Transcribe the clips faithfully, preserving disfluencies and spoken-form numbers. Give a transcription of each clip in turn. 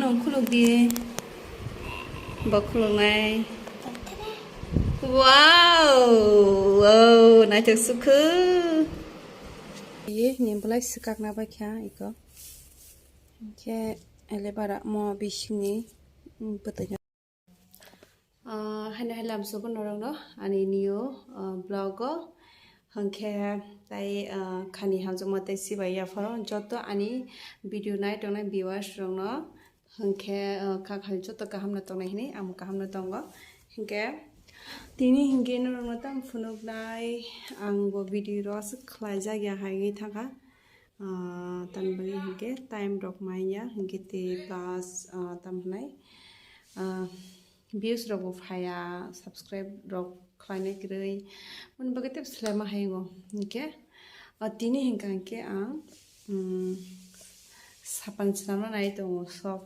Khuluk di. Bo khuluknai. Wow! Wow, naithok sukhu. Ye, ni belai swkakna bai kha iko. Hingkhe aloe vera mo bisingni, mm, bwtwi. Ah, haino hai lamsogo norokno ani new, ah, vlog o. Hwnkhe tai, ah, khani hamjakma tei sibai yapharo joto ani video nai tongnai viewers rokno. Hwnkhe, ah, kha khani joto kaham no tongnai hinwi ang kaham no tongo. Hwnkhe tini hwnkhe norokno tamo phunuknai ang bo video ro aswk khlaijak ya hai wngwi thangkha. Ah, tamni bagwi hwnkhe time rok manya hwnkhe tei plus, ah, tamo hwnai, ah, views rok bo phaiya, subscribe rok khlaina kwrwi, moni bagwi tei swlaima hai wngo. Hwnkhe, ah, tini hwnkha hwnkhe ang, mm, sapan swnamna nai tongo, soap,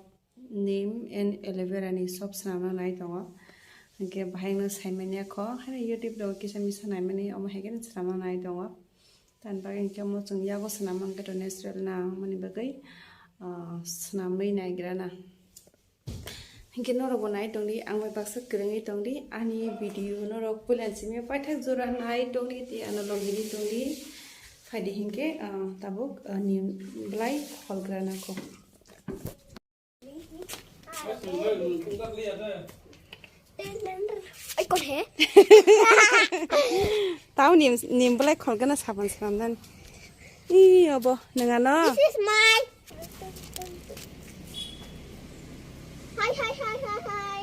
neem and aloe vera ni soap swnamna nai tongo. Hwnkhe bahai no saimanya kho, haino YouTube rok kisa misa naimani, omo hai khe swnamna nai tongo. Tani bagwi hwnkhe omo chwng yago swnam mankhe to natural nang mani bagwi, ah, swnamwi naigra na. Hwnkhe norokbo nai tongdi, ang bai baksa kwrwngwi tongdi, ani video norok puila simi paithak jora nai tongdi, tei ano logini tongdi. Phaidi hwnkhe, ah, tabuk, ah, ni belai kholgra nangkho. Ai, kon he? Tau nim, nim belai kholgana sapan sapan dan. Ih, obo, nengano. This is my. Hi, hi, hi, hi, hi.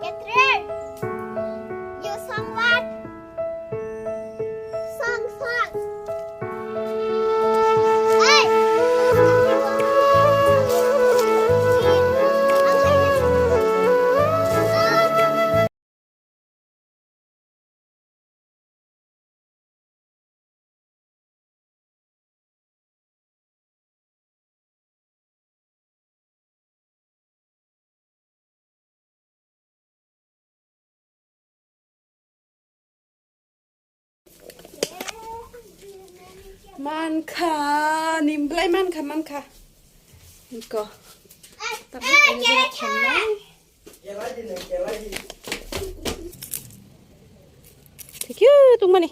Get ready. You song what? Song, song. Hey! Mankha, nim belai mankha, mankha. Iko. Tapi ini dia khamnai. Thank you, tungmani.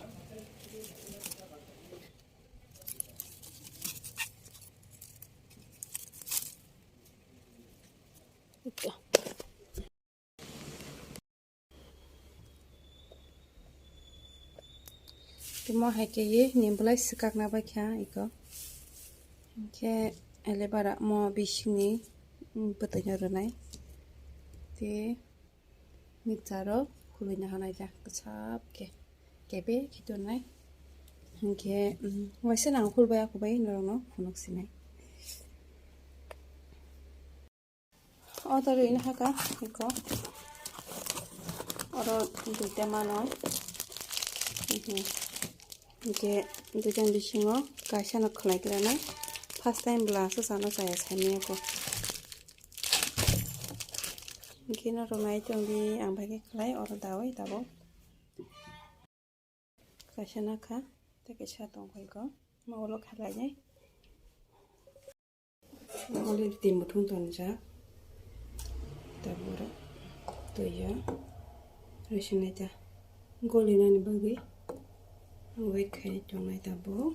Tamo hai khe ye ni belai swkakna bai kha iko. Hwnkhe aloe vera mo bisingni bwtwino rwnai. Tei mixture o khulina hanai ta kwchap khe kebe khe tongnai. Hwnkhe, mm, waisa nang khulbai ako bai norokno phunuk sinai. O to rwino haka iko. Oro duita mano. Mhm. Hwnkhe duitani bisingo kaisa no khwlai klanai. First time bwla aswk chana chaya saimanya ko. Hwnkhe no rwnai tongdi ang bai khe khlai oro dawi tabuk. Kaisa nakha, tei kaisa tongkha iko. Ma ulo kha lainai. Already twi muthung tonjak. Tabuk oro twi o. Rwchapnai ta. Golinani bagwi wait khai tongnai tabuk.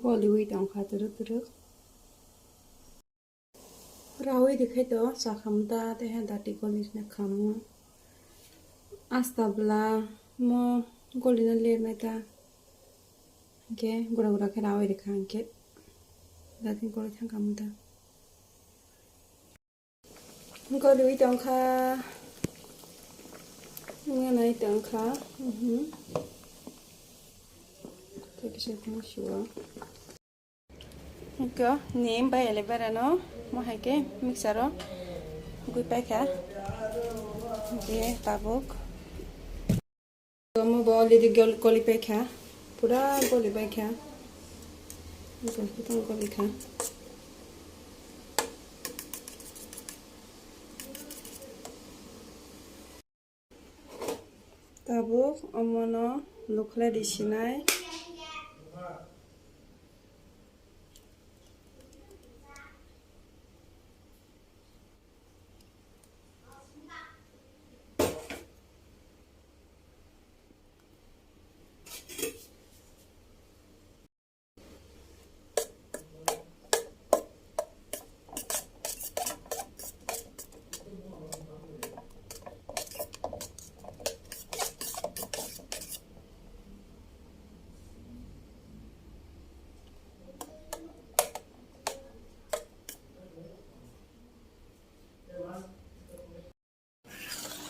Goliwi tongkha twrwk twrwk. Rawi rwkhai to chakhamta tei hai dati golikna khamu. Asta bwla mo golina lernai ta. Hwnkhe gura gura khe rawi rwkha hwnkhe dati goli thangkhamu ta. Goliwi tongkha. Wngwi tongkha. Mhm. Tei kisa tong siwo. Hwnkhe neem bai aloe vera no mo hai khe mixture o gwi paikha. Hwnkhe tabuk. Omo bo already gol-, goli paikha, pura goli paikha, goli paikha. Tabuk omono lukhlai di sinai.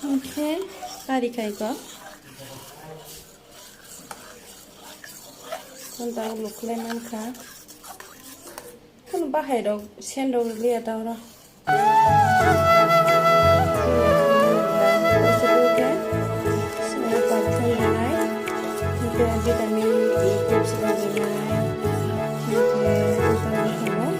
Oke, kari kai ko. Kon ta lukhlai mankha. Kon bahai rok, sen rok liya ta oro. Vitamin E tips rok rinai. Vitamin rok rinai.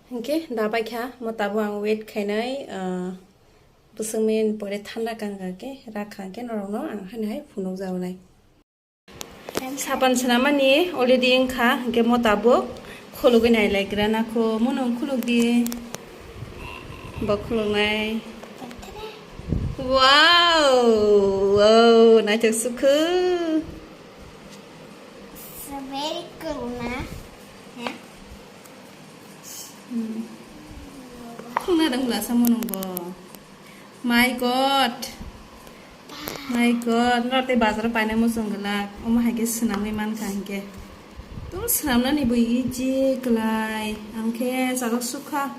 Hinkhe dabai kha, mo tabuk ang wait khainai, ah, bwswk miyani pore thanda kang kha khe, rak kha khe norokno ang haino hai phunukjago nai. Sapan swnamani already wngkha, hinkhe mo tabuk khulugwi nailaigra nakho, mono khulugdi. Bo khulugnai. Wow! Wow, naithok sukhu. It's very cool, na? Yeah? Hmm. Khulugna dang bwla samo nungbo. My God. My God. Norok tei bazar o painai muchung glak. Omo hai khe swnamwi mankha hinkhe. Tong swnamnani bo easy kwlai. Ang khe chalo sukha.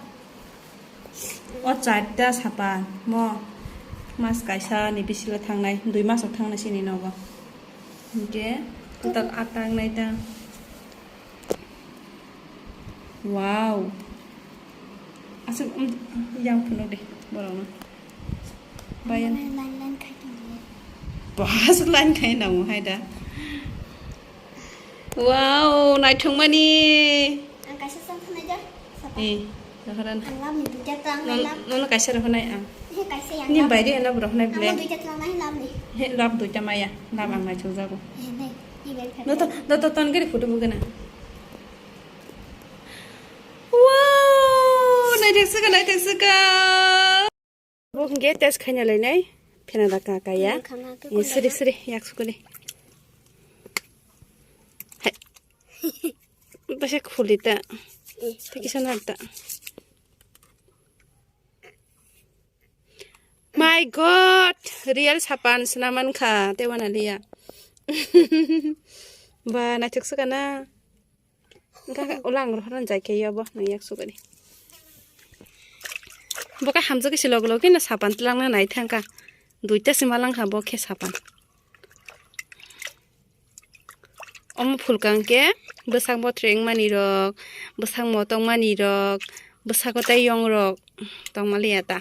O charta sapan mo mas kaisa ni bisingo thangnai, dui mas rok thangnai sini nogo. Hinkhe total atta wngnai ta. Wow. Aswk, um, yang phunuk de borokno. Bayan. Line, line, line khai tongdi. Bas line khai nango hai da. Wow, naithokmani. Ang kaisa chang thanai da. Sapa? Eh, jaharan. Ang love ni duita tang. Non, love. Nono kaisa rohonai ang. He kaisa yang. Ni love. Bairi love rohonai ble. Ang duita tang nai love ni. He love duita maya. Love ang naithok jago. He nai. Ni bai. Doto, doto ton gari photo bugana. Wow, naithok saka, naithok saka. Bo hingke test khaina lainai, phena da ka kaya. Nang khana khe. Eh, kunda siri, da? Siri, yak sukuli. Hai. Basa khuli ta. Eh. Tiki sana ta. My God, real sapan sinaman kha, tewana liya. Ba, naithok sukana. Engka ulang rohorna jai khe yobo nang yak sukani. Bo khe hamjak khe si log log khe no sapan twlangna nai thangkha. Duita si malang kha bo khe sapan. Omo phulkang khe bwsak bothre wngmani rok, bwsak motokmani rok, bwsako tei yong rok tongmaliya ta.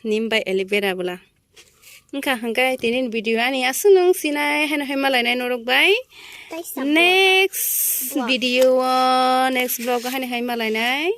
Nim bai aloe vera bwla. Wngkha hwnkhe tini video ani aswk nung sinai haino hai malainai norok bai. Tei support. Next vlog. Video o, next vlog o haino hai malainai.